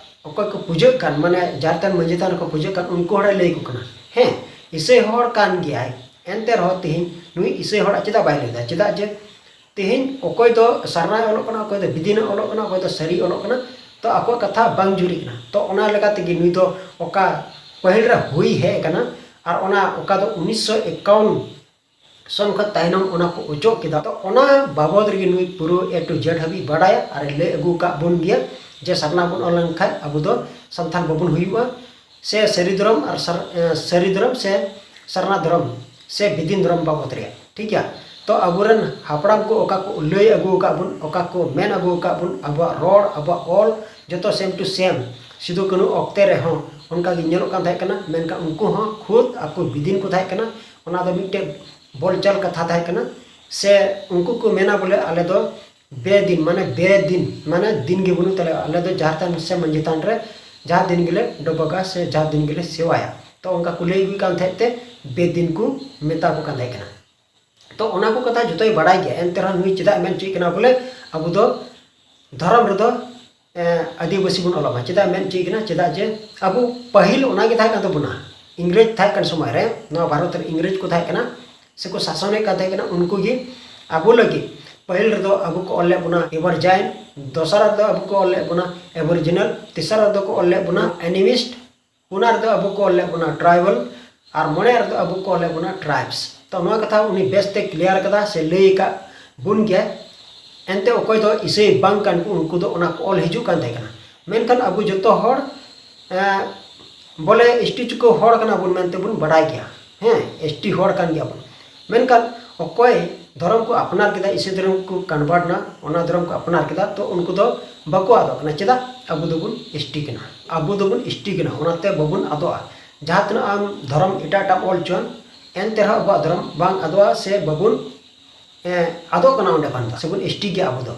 ᱚᱠᱚᱭ ᱠᱚ ᱯᱩᱡᱟᱹᱜ ᱠᱟᱱ, ᱢᱟᱱᱮ ᱡᱟᱦᱮᱨ ᱛᱷᱟᱱ ᱢᱟᱹᱡᱷᱤ ᱛᱷᱟᱱ ᱨᱮᱠᱚ ᱯᱩᱡᱟᱹᱜ ᱠᱟᱱ, ᱩᱱᱠᱩ ᱦᱚᱲᱮ ᱞᱟᱹᱭ ᱟᱠᱚ ᱠᱟᱱᱟ᱾ ᱦᱮᱸ, ᱤᱥᱟᱹᱭ ᱦᱚᱲ ᱠᱟᱱ ᱜᱮᱭᱟᱭ, ᱮᱱᱛᱮ ᱨᱮᱦᱚᱸ ᱛᱮᱦᱮᱧ ᱱᱩᱭ ᱤᱥᱟᱹᱭ ᱦᱚᱲᱟᱜ ᱪᱮᱫᱟᱜ ᱵᱟᱭ ᱞᱟᱹᱭᱫᱟ? ᱪᱮᱫᱟᱜ ᱡᱮ ᱛᱮᱦᱮᱧ ᱚᱠᱚᱭ ᱫᱚ ᱥᱟᱨᱱᱟᱭ ᱚᱞᱚᱜ ᱠᱟᱱᱟ, ᱚᱠᱚᱭ ᱫᱚ ᱵᱤᱫᱤᱱᱮ ᱚᱞᱚᱜ ᱠᱟᱱᱟ, ᱚᱠᱚᱭ ᱫᱚ ᱥᱟᱹᱨᱤ ᱚᱞᱚᱜ ᱠᱟᱱᱟ, ᱛᱚ ᱟᱠᱚᱣᱟᱜ ᱠᱟᱛᱷᱟ ᱵᱟᱝ ᱡᱩᱨᱤᱜ ᱠᱟᱱᱟ᱾ ᱛᱚ ᱚᱱᱟ ᱞᱮᱠᱟ ᱛᱮᱜᱮ ᱱᱩᱭ ᱫᱚ ᱚᱠᱟ ᱯᱟᱹᱦᱤᱞ ᱨᱮ ᱦᱩᱭ ᱦᱮᱡ ᱟᱠᱟᱱᱟ ᱟᱨ ᱚᱱᱟ ᱚᱠᱟ ᱫᱚ ᱩᱱᱤᱥᱥᱚ ᱮᱠᱟᱣᱚᱱ ᱥᱚᱱ ᱠᱷᱚᱱ ᱛᱟᱭᱱᱚᱢ ᱚᱱᱟ ᱠᱚ ᱚᱪᱚᱜ ᱠᱮᱫᱟ᱾ ᱛᱚ ᱚᱱᱟ ᱵᱟᱵᱚᱫ ᱨᱮᱜᱮ ᱱᱩᱭ ᱯᱩᱨᱟᱹ A to Z ᱦᱟᱹᱵᱤᱡ ᱵᱟᱰᱟᱭᱟ ᱟᱨᱮ ᱞᱟᱹᱭ ᱟᱹᱜᱩ ᱟᱠᱟᱫ ᱵᱚᱱ ᱜᱮᱭᱟ᱾ ᱡᱮ ᱥᱟᱨᱱᱟ ᱵᱚᱱ ᱚᱞ ᱞᱮᱱᱠᱷᱟᱱ ᱟᱵᱚ ᱫᱚ ᱥᱟᱱᱛᱟᱲ ᱵᱟᱵᱚᱱ ᱦᱩᱭᱩᱜᱼᱟ, ᱥᱮ ᱥᱟᱹᱨᱤ ᱫᱷᱚᱨᱚᱢ ᱟᱨ ᱥᱟᱨ-, ᱮ, ᱥᱟᱹᱨᱤ ᱫᱷᱚᱨᱚᱢ ᱥᱮ ᱥᱟᱨᱱᱟ ᱫᱷᱚᱨᱚᱢ ᱥᱮ ᱵᱤᱫᱤᱱ ᱫᱷᱚᱨᱚᱢ ᱵᱟᱵᱚᱫ ᱨᱮᱭᱟᱜ, ᱴᱷᱤᱠ ᱜᱮᱭᱟ᱾ ᱛᱚ ᱟᱵᱚᱨᱮᱱ ᱦᱟᱯᱲᱟᱢ ᱠᱚ ᱚᱠᱟ ᱠᱚ ᱞᱟᱹᱭ ᱟᱹᱜᱩ ᱟᱠᱟᱫ ᱵᱚᱱ, ᱚᱠᱟ ᱠᱚ ᱢᱮᱱ ᱟᱹᱜᱩ ᱟᱠᱟᱫ ᱵᱚᱱ, ᱟᱵᱚᱣᱟᱜ ᱨᱚᱲ, ᱟᱵᱚᱣᱟᱜ ᱚᱞ ᱡᱚᱛᱚ same to same Sidhu Kanhu ᱚᱠᱛᱮ ᱨᱮᱦᱚᱸ ᱚᱱᱠᱟ ᱜᱮ ᱧᱮᱞᱚᱜ ᱠᱟᱱ ᱛᱟᱦᱮᱸ ᱠᱟᱱᱟ, ᱢᱮᱱᱠᱷᱟᱱ ᱩᱱᱠᱩ ᱦᱚᱸ ᱠᱷᱩᱫ ᱟᱠᱚ ᱵᱤᱫᱤᱱ ᱠᱚ ᱛᱟᱦᱮᱸ ᱠᱟᱱᱟ᱾ ᱚᱱᱟ ᱫᱚ ᱢᱤᱫᱴᱮᱡ ᱵᱚᱞᱪᱟᱞ ᱠᱟᱛᱷᱟ ᱛᱟᱦᱮᱸ ᱠᱟᱱᱟ, ᱥᱮ ᱩᱱᱠᱩ ᱠᱚ ᱢᱮᱱᱟ ᱵᱚᱞᱮ ᱟᱞᱮ ᱫᱚ ᱵᱮᱫᱤᱱ, ᱢᱟᱱᱮ ᱵᱮᱫᱤᱱ, ᱢᱟᱱᱮ ᱫᱤᱱ ᱜᱮ ᱵᱟᱹᱱᱩᱜ ᱛᱟᱞᱮᱭᱟ, ᱟᱞᱮ ᱫᱚ ᱡᱟᱦᱮᱨ ᱛᱷᱟᱱ ᱥᱮ ᱢᱟᱹᱡᱷᱤ ᱛᱷᱟᱱ ᱨᱮ ᱡᱟᱦᱟᱸ ᱫᱤᱱ ᱜᱮᱞᱮ ᱰᱚᱵᱚᱜᱟ ᱥᱮ ᱡᱟᱦᱟᱸ ᱫᱤᱱ ᱜᱮᱞᱮ ᱥᱮᱣᱟᱭᱟ᱾ ᱛᱚ ᱚᱱᱠᱟ ᱠᱚ ᱞᱟᱹᱭ ᱟᱹᱜᱩᱭᱮᱫ ᱠᱟᱱ ᱛᱟᱦᱮᱸᱫ ᱛᱮ ᱵᱮᱫᱤᱱ ᱠᱚ ᱢᱮᱛᱟ ᱠᱚ ᱠᱟᱱ ᱛᱟᱦᱮᱸ ᱠᱟᱱᱟ᱾ ᱛᱚ ᱚᱱᱟ ᱠᱚ ᱠᱟᱛᱷᱟ ᱡᱚᱛᱚᱭ ᱵᱟᱲᱟᱭ ᱜᱮᱭᱟ, ᱮᱱᱛᱮ ᱨᱮᱦᱚᱸ ᱱᱩᱭ ᱪᱮᱫᱟᱜ ᱢᱮᱱ ᱦᱚᱪᱚᱭᱮᱫ ᱠᱟᱱᱟ ᱵᱚᱞᱮ ᱟᱵᱚ ᱫᱚ ᱫᱷᱚᱨᱚᱢ ᱨᱮᱫᱚ, ᱮ, ᱟᱹᱫᱤᱵᱟᱹᱥᱤ ᱵᱚᱱ ᱚᱞᱚᱜ ᱢᱟ? ᱪᱮᱫᱟᱜ ᱢᱮᱱ ᱦᱚᱪᱚᱭᱮᱫ ᱠᱟᱱᱟ? ᱪᱮᱫᱟᱜ ᱡᱮ ᱟᱵᱚ ᱯᱟᱹᱦᱤᱞ ᱚᱱᱟ ᱜᱮ ᱛᱟᱦᱮᱸ ᱠᱟᱱ ᱛᱟᱵᱚᱱᱟ, ᱤᱝᱨᱮᱡᱽ ᱛᱟᱦᱮᱸ ᱠᱟᱱ ᱥᱚᱢᱚᱭ ᱨᱮ, ᱱᱚᱣᱟ ᱵᱷᱟᱨᱚᱛ ᱨᱮ ᱤᱝᱨᱮᱡᱽ ᱠᱚ ᱛᱟᱦᱮᱸ ᱠᱟᱱᱟ ᱥᱮᱠᱚ ᱥᱟᱥᱚᱱᱮᱫ ᱠᱟᱱ ᱛᱟᱦᱮᱸ ᱠᱟᱱᱟ, ᱩᱱᱠᱩ ᱜᱮ ᱟᱵᱚ ᱞᱟᱹᱜᱤᱫ ᱯᱟᱹᱦᱤᱞ ᱨᱮᱫᱚ ᱟᱵᱚ ᱠᱚ ᱚᱞ ᱞᱮᱫ ᱵᱚᱱᱟ ᱮᱵᱚᱨᱡᱟᱭᱤᱱ, ᱫᱚᱥᱟᱨ ᱨᱮᱫᱚ ᱟᱵᱚ ᱠᱚ ᱚᱞ ᱞᱮᱫ ᱵᱚᱱᱟ ᱮᱵᱚᱨᱤᱡᱤᱱᱟᱞ, ᱛᱮᱥᱟᱨ ᱨᱮᱫᱚ ᱠᱚ ᱚᱞ ᱞᱮᱫ ᱵᱚᱱᱟ ᱮᱱᱤᱢᱤᱥᱴ, ᱯᱩᱱᱟ ᱨᱮᱫᱚ ᱟᱵᱚ ᱠᱚ ᱚᱞ ᱞᱮᱫ ᱵᱚᱱᱟ ᱴᱨᱟᱭᱵᱟᱞ, ᱟᱨ ᱢᱚᱬᱮ ᱨᱮᱫᱚ ᱟᱵᱚ ᱠᱚ ᱚᱞ ᱞᱮᱫ ᱵᱚᱱᱟ ᱴᱨᱟᱭᱵᱥ᱾ ᱛᱚ ᱱᱚᱣᱟ ᱠᱟᱛᱷᱟ ᱩᱱᱤ ᱵᱮᱥᱛᱮ ᱠᱞᱤᱭᱟᱨ ᱠᱟᱫᱟ ᱥᱮ ᱞᱟᱹᱭ ᱟᱠᱟᱫ ᱵᱚᱱ ᱜᱮᱭᱟ᱾ ᱮᱱᱛᱮ ᱚᱠᱚᱭ ᱫᱚ ᱤᱥᱟᱹᱭ ᱵᱟᱝ ᱠᱟᱱ ᱠᱚ, ᱩᱱᱠᱩ ᱫᱚ ᱚᱱᱟ ᱠᱚ ᱚᱞ ᱦᱤᱡᱩᱜ ᱠᱟᱱ ᱛᱟᱦᱮᱸ ᱠᱟᱱᱟ᱾ ᱢᱮᱱᱠᱷᱟᱱ ᱟᱵᱚ ᱡᱚᱛᱚ ᱦᱚᱲ, ᱮᱸ, ᱵᱚᱞᱮ ᱮᱥᱴᱤ ᱪᱩᱠᱟᱹ ᱦᱚᱲ ᱠᱟᱱᱟ ᱵᱚᱱ ᱢᱮᱱᱛᱮ ᱵᱚᱱ ᱵᱟᱰᱟᱭ ᱜᱮᱭᱟ, ᱦᱮᱸ, ᱮᱥᱴᱤ ᱦᱚᱲ ᱠᱟᱱ ᱜᱮᱭᱟ ᱵᱚᱱ᱾ ᱢᱮᱱᱠᱷᱟᱱ ᱚᱠᱚᱭ ᱫᱷᱚᱨᱚᱢ ᱠᱚ ᱟᱯᱱᱟᱨ ᱠᱮᱫᱟ, ᱤᱥᱟᱹᱭ ᱫᱷᱚᱨᱚᱢ ᱠᱚ ᱠᱚᱱᱵᱷᱟᱨᱴ ᱱᱟ, ᱚᱱᱟ ᱫᱷᱚᱨᱚᱢ ᱠᱚ ᱟᱯᱱᱟᱨ ᱠᱮᱫᱟ, ᱛᱚ ᱩᱱᱠᱩ ᱫᱚ ᱵᱟᱠᱚ ᱟᱫᱚᱜ ᱠᱟᱱᱟ᱾ ᱪᱮᱫᱟᱜ? ᱟᱵᱚ ᱫᱚᱵᱚᱱ ᱮᱥᱴᱤ ᱠᱟᱱᱟ, ᱟᱵᱚ ᱫᱚᱵᱚᱱ ᱮᱥᱴᱤ ᱠᱟᱱᱟ, ᱚᱱᱟᱛᱮ ᱵᱟᱵᱚᱱ ᱟᱫᱚᱜᱼᱟ᱾ ᱡᱟᱦᱟᱸ ᱛᱤᱱᱟᱹᱜ ᱟᱢ ᱫᱷᱚᱨᱚᱢ ᱮᱴᱟᱜ ᱮᱴᱟᱜ ᱚᱞ ᱦᱚᱪᱚᱣᱟᱱ, ᱮᱱᱛᱮ ᱨᱮᱦᱚᱸ ᱟᱵᱚᱣᱟᱜ ᱫᱷᱚᱨᱚᱢ ᱵᱟᱝ ᱟᱫᱚᱜᱼᱟ ᱥᱮ ᱵᱟᱵᱚᱱ, ᱮ, ᱟᱫᱚᱜ ᱠᱟᱱᱟ ᱚᱸᱰᱮ ᱠᱷᱚᱱ ᱫᱚ, ᱥᱮᱵᱚᱱ ᱮᱥᱴᱤ ᱜᱮᱭᱟ ᱟᱵᱚ ᱫᱚ᱾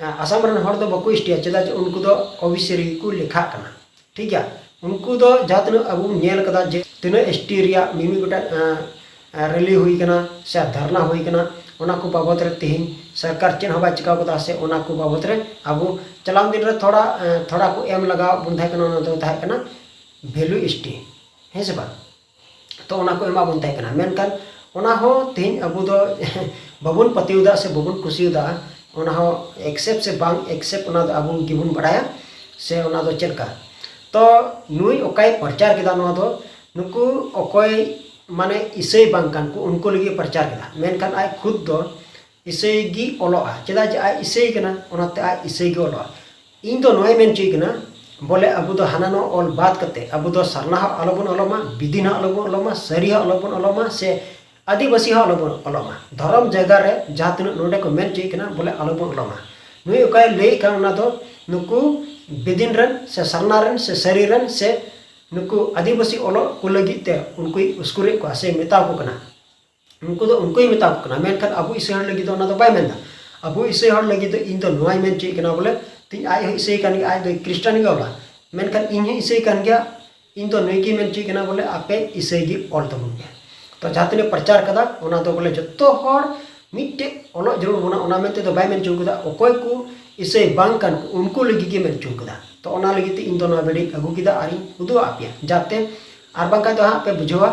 ᱮ, ᱟᱥᱟᱢ ᱨᱮᱱ ᱦᱚᱲ ᱫᱚ ᱵᱟᱠᱚ ᱮᱥᱴᱤᱭᱟ, ᱪᱮᱫᱟᱜ ᱡᱮ ᱩᱱᱠᱩ ᱫᱚ ᱳᱵᱤᱥᱤ ᱨᱮᱜᱮ ᱠᱚ ᱞᱮᱠᱷᱟᱜ ᱠᱟᱱᱟ, ᱴᱷᱤᱠ ᱜᱮᱭᱟ᱾ ᱩᱱᱠᱩ ᱫᱚ ᱡᱟᱦᱟᱸ ᱛᱤᱱᱟᱹᱜ ᱟᱵᱚ ᱵᱚᱱ ᱧᱮᱞ ᱠᱟᱫᱟ ᱡᱮ ᱛᱤᱱᱟᱹᱜ ᱮᱥᱴᱤ ᱨᱮᱭᱟᱜ ᱢᱤᱢᱤᱫ ᱜᱚᱴᱮᱡ, ᱮ, ᱮ, ᱨᱮᱞᱤ ᱦᱩᱭ ᱠᱟᱱᱟ ᱥᱮ ᱫᱷᱟᱨᱱᱟ ᱦᱩᱭ ᱠᱟᱱᱟ, ᱚᱱᱟ ᱠᱚ ᱵᱟᱵᱚᱛ ᱨᱮ ᱛᱮᱦᱮᱧ ᱥᱚᱨᱠᱟᱨ ᱪᱮᱫ ᱦᱚᱸ ᱵᱟᱭ ᱪᱤᱠᱟᱹ ᱠᱟᱫᱟ᱾ ᱥᱮ ᱚᱱᱟ ᱠᱚ ᱵᱟᱵᱚᱛ ᱨᱮ ᱟᱵᱚ ᱪᱟᱞᱟᱣ ᱫᱤᱱ ᱨᱮ ᱛᱷᱚᱲᱟ, ᱮ, ᱛᱷᱚᱲᱟ ᱠᱚ ᱮᱢ ᱞᱟᱜᱟᱣ ᱵᱚᱱ ᱛᱟᱦᱮᱸ ᱠᱟᱱᱟ, ᱚᱱᱟ ᱫᱚ ᱛᱟᱦᱮᱸ ᱠᱟᱱᱟ ᱵᱷᱮᱞᱩ ᱮᱥᱴᱤ, ᱦᱮᱸ ᱥᱮ ᱵᱟᱝ? ᱛᱚ ᱚᱱᱟ ᱠᱚ ᱮᱢᱟ ᱵᱚᱱ ᱛᱟᱦᱮᱸ ᱠᱟᱱᱟ, ᱢᱮᱱᱠᱷᱟᱱ ᱚᱱᱟ ᱦᱚᱸ ᱛᱮᱦᱮᱧ ᱟᱵᱚ ᱫᱚ ᱵᱟᱵᱚᱱ ᱯᱟᱹᱛᱭᱟᱹᱣ ᱫᱟ ᱥᱮ ᱵᱟᱵᱚᱱ ᱠᱩᱥᱤᱭᱟᱫᱟ᱾ ᱚᱱᱟ ᱦᱚᱸ ᱮᱠᱥᱮᱯᱴ ᱥᱮ ᱵᱟᱝ ᱮᱠᱥᱮᱯᱴ, ᱚᱱᱟ ᱫᱚ ᱟᱵᱚ ᱜᱮᱵᱚᱱ ᱵᱟᱲᱟᱭᱟ ᱥᱮ ᱚᱱᱟ ᱫᱚ ᱪᱮᱫ ᱞᱮᱠᱟ᱾ ᱛᱚ ᱱᱩᱭ ᱚᱠᱟᱭ ᱯᱨᱚᱪᱟᱨ ᱠᱮᱫᱟ ᱱᱚᱣᱟ ᱫᱚ, ᱱᱩᱠᱩ ᱚᱠᱚᱭ ᱢᱟᱱᱮ ᱤᱥᱟᱹᱭ ᱵᱟᱝ ᱠᱟᱱ ᱠᱚ, ᱩᱱᱠᱩ ᱞᱟᱹᱜᱤᱫ ᱯᱨᱚᱪᱟᱨ ᱠᱮᱫᱟ, ᱢᱮᱱᱠᱷᱟᱱ ᱟᱡ ᱠᱷᱩᱫ ᱫᱚ ᱤᱥᱟᱹᱭ ᱜᱮ ᱚᱞᱚᱜᱼᱟ᱾ ᱪᱮᱫᱟᱜ ᱡᱮ ᱟᱡ ᱤᱥᱟᱹᱭ ᱠᱟᱱᱟ, ᱚᱱᱟᱛᱮ ᱟᱡ ᱤᱥᱟᱹᱭ ᱜᱮ ᱚᱞᱚᱜᱼᱟ᱾ ᱤᱧ ᱫᱚ ᱱᱚᱣᱟᱧ ᱢᱮᱱ ᱦᱚᱪᱚᱭᱮᱫ ᱠᱟᱱᱟ, ᱵᱚᱞᱮ ᱟᱵᱚ ᱫᱚ ᱦᱟᱱᱟ ᱱᱚᱣᱟ ᱚᱞ ᱵᱟᱫ ᱠᱟᱛᱮ ᱟᱵᱚ ᱫᱚ ᱥᱟᱨᱱᱟ ᱦᱚᱸ ᱟᱞᱚᱵᱚᱱ ᱚᱞᱚᱜ ᱢᱟ, ᱵᱤᱫᱤᱱ ᱦᱚᱸ ᱟᱞᱚᱵᱚᱱ ᱚᱞᱚᱜ ᱢᱟ, ᱥᱟᱹᱨᱤ ᱦᱚᱸ ᱟᱞᱚᱵᱚᱱ ᱚᱞᱚᱜ ᱢᱟ, ᱥᱮ ᱟᱹᱫᱤᱵᱟᱹᱥᱤ ᱦᱚᱸ ᱟᱞᱚᱵᱚᱱ ᱚᱞᱚᱜ ᱢᱟ᱾ ᱫᱷᱚᱨᱚᱢ ᱡᱟᱭᱜᱟ ᱨᱮ ᱡᱟᱦᱟᱸ ᱛᱤᱱᱟᱹᱜ ᱱᱚᱰᱮ ᱠᱚ ᱢᱮᱱ ᱦᱚᱪᱚᱭᱮᱫ ᱠᱟᱱᱟ, ᱵᱚᱞᱮ ᱟᱞᱚᱵᱚᱱ ᱚᱞᱚᱜ ᱢᱟ᱾ ᱱᱩᱭ ᱚᱠᱟᱭ ᱞᱟᱹᱭᱮᱫ ᱠᱟᱱ, ᱚᱱᱟ ᱫᱚ ᱱᱩᱠᱩ ᱵᱤᱫᱤᱱ ᱨᱮᱱ ᱥᱮ ᱥᱟᱨᱱᱟ ᱨᱮᱱ ᱥᱮ ᱥᱟᱹᱨᱤ ᱨᱮᱱ ᱥᱮ ᱱᱩᱠᱩ ᱟᱹᱫᱤᱵᱟᱹᱥᱤ ᱚᱞᱚᱜ ᱠᱚ ᱞᱟᱹᱜᱤᱫ ᱛᱮ ᱩᱱᱠᱩᱭ ᱩᱥᱠᱩᱨᱮᱫ ᱠᱚᱣᱟ ᱥᱮ ᱢᱮᱛᱟ ᱠᱚ ᱠᱟᱱᱟ᱾ ᱩᱱᱠᱩ ᱫᱚ ᱩᱱᱠᱩᱭ ᱢᱮᱛᱟ ᱠᱚ ᱠᱟᱱᱟ, ᱢᱮᱱᱠᱷᱟᱱ ᱟᱵᱚ ᱤᱥᱟᱹᱭ ᱦᱚᱲ ᱞᱟᱹᱜᱤᱫ ᱫᱚ ᱚᱱᱟ ᱫᱚ ᱵᱟᱭ ᱢᱮᱱᱫᱟ᱾ ᱟᱵᱚ ᱤᱥᱟᱹᱭ ᱦᱚᱲ ᱞᱟᱹᱜᱤᱫ ᱫᱚ ᱤᱧ ᱫᱚ ᱱᱚᱣᱟᱧ ᱢᱮᱱ ᱦᱚᱪᱚᱭᱮᱫ ᱠᱟᱱᱟ, ᱵᱚᱞᱮ ᱛᱤᱧ ᱟᱡ ᱦᱚᱸ ᱤᱥᱟᱹᱭ ᱠᱟᱱ ᱜᱮᱭᱟ, ᱟᱡ ᱫᱚ ᱠᱷᱨᱤᱥᱴᱟᱱ ᱜᱮ ᱚᱞᱟ, ᱢᱮᱱᱠᱷᱟᱱ ᱤᱧ ᱦᱚᱸ ᱤᱥᱟᱹᱭ ᱠᱟᱱ ᱜᱮᱭᱟ᱾ ᱤᱧ ᱫᱚ ᱱᱩᱭ ᱜᱮ ᱢᱮᱱ ᱦᱚᱪᱚᱭᱮᱫ ᱠᱟᱱᱟ, ᱵᱚᱞᱮ ᱟᱯᱮ ᱤᱥᱟᱹᱭ ᱜᱮ ᱚᱞ ᱛᱟᱵᱚᱱ ᱯᱮ᱾ ᱛᱚ ᱡᱟᱦᱟᱸ ᱛᱤᱱᱟᱹᱜ ᱯᱨᱚᱪᱟᱨ ᱠᱟᱫᱟ, ᱚᱱᱟ ᱫᱚ ᱵᱚᱞᱮ ᱡᱚᱛᱚ ᱦᱚᱲ ᱢᱤᱫᱴᱮᱡ ᱚᱞᱚᱜ ᱡᱟᱹᱨᱩᱲ ᱵᱚᱱᱟ, ᱚᱱᱟ ᱢᱮᱱᱛᱮ ᱫᱚ ᱵᱟᱭ ᱢᱮᱱ ᱦᱚᱪᱚ ᱠᱟᱫᱟ᱾ ᱚᱠᱚᱭ ᱠᱚ ᱤᱥᱟᱹᱭ ᱵᱟᱝ ᱠᱟᱱ ᱠᱚ, ᱩᱱᱠᱩ ᱞᱟᱹᱜᱤᱫ ᱜᱮ ᱢᱮᱱ ᱦᱚᱪᱚ ᱠᱟᱫᱟ᱾ ᱛᱚ ᱚᱱᱟ ᱞᱟᱹᱜᱤᱫ ᱛᱮ ᱤᱧ ᱫᱚ ᱱᱚᱣᱟ ᱵᱷᱤᱰᱤᱭᱳᱧ ᱟᱹᱜᱩ ᱠᱮᱫᱟ ᱟᱨᱤᱧ ᱩᱫᱩᱜ ᱟᱫ ᱯᱮᱭᱟ, ᱡᱟᱛᱮ ᱟᱨ ᱵᱟᱝᱠᱷᱟᱱ ᱫᱚ ᱦᱟᱸᱜ ᱯᱮ ᱵᱩᱡᱷᱟᱹᱣᱟ,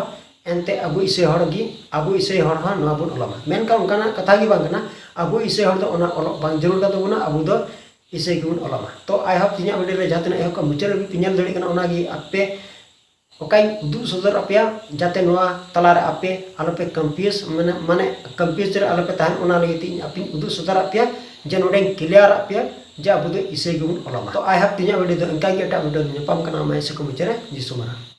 ᱮᱱᱛᱮ ᱟᱵᱚ ᱤᱥᱟᱹᱭ ᱦᱚᱲ ᱜᱮ, ᱟᱵᱚ ᱤᱥᱟᱹᱭ ᱦᱚᱲ ᱦᱚᱸ ᱱᱚᱣᱟ ᱵᱚᱱ ᱚᱞᱚᱜ ᱢᱟ᱾ ᱢᱮᱱᱠᱷᱟᱱ ᱚᱱᱠᱟᱱᱟᱜ ᱠᱟᱛᱷᱟ ᱜᱮ ᱵᱟᱝ ᱠᱟᱱᱟ᱾ ᱟᱵᱚ ᱤᱥᱟᱹᱭ ᱦᱚᱲ ᱫᱚ ᱚᱱᱟ ᱚᱞᱚᱜ ᱵᱟᱝ ᱡᱟᱹᱨᱩᱲ ᱠᱟᱱ ᱛᱟᱵᱚᱱᱟ, ᱟᱵᱚ ᱫᱚ ᱤᱥᱟᱹᱭ ᱜᱮᱵᱚᱱ ᱚᱞᱚᱜ ᱢᱟ᱾ ᱛᱚ I hope ᱛᱮᱦᱮᱧᱟᱜ ᱵᱷᱤᱰᱤᱭᱳ ᱨᱮ ᱡᱟᱦᱟᱸ ᱛᱤᱱᱟᱹᱜ ᱮᱦᱚᱵ ᱠᱷᱚᱱ ᱢᱩᱪᱟᱹᱫ ᱦᱟᱹᱵᱤᱡ ᱯᱮ ᱧᱮᱞ ᱫᱟᱲᱮᱭᱟᱜ ᱠᱟᱱᱟ, ᱚᱱᱟᱜᱮ ᱟᱯᱮ ᱚᱠᱟᱧ ᱩᱫᱩᱜ ᱥᱚᱫᱚᱨ ᱟᱯᱮᱭᱟ, ᱡᱟᱛᱮ ᱱᱚᱣᱟ ᱛᱟᱞᱟᱨᱮ ᱟᱯᱮ ᱟᱞᱚᱯᱮ ᱠᱚᱱᱯᱷᱤᱭᱩᱡᱽ, ᱢᱟᱱᱮ, ᱢᱟᱱᱮ ᱠᱚᱱᱯᱷᱤᱭᱩᱡᱽ ᱨᱮ ᱟᱞᱚᱯᱮ ᱛᱟᱦᱮᱱ, ᱚᱱᱟ ᱞᱟᱹᱜᱤᱫ ᱛᱮ ᱤᱧ ᱟᱯᱮᱧ ᱩᱫᱩᱜ ᱥᱚᱫᱚᱨᱟᱫ ᱯᱮᱭᱟ ᱡᱮ ᱱᱚᱰᱮᱧ ᱠᱞᱤᱭᱟᱨᱟᱫ ᱯᱮᱭᱟ ᱡᱮ ᱟᱵᱚ ᱫᱚ ᱤᱥᱟᱹᱭ ᱜᱮᱵᱚᱱ ᱚᱞᱚᱜ ᱢᱟ᱾ ᱛᱚ I hope ᱛᱮᱦᱮᱧᱟᱜ ᱵᱷᱤᱰᱤᱭᱳ ᱫᱚ ᱤᱱᱠᱟ ᱜᱮ, ᱮᱴᱟᱜ ᱵᱷᱤᱰᱤᱭᱳ ᱨᱮ ᱧᱟᱯᱟᱢ ᱠᱟᱱᱟ᱾ ᱢᱟ ᱤᱥᱟᱹᱭ ᱠᱚ ᱢᱩᱪᱟᱹᱫ ᱨᱮ ᱡᱤᱥᱩ ᱢᱟᱨᱟᱝ᱾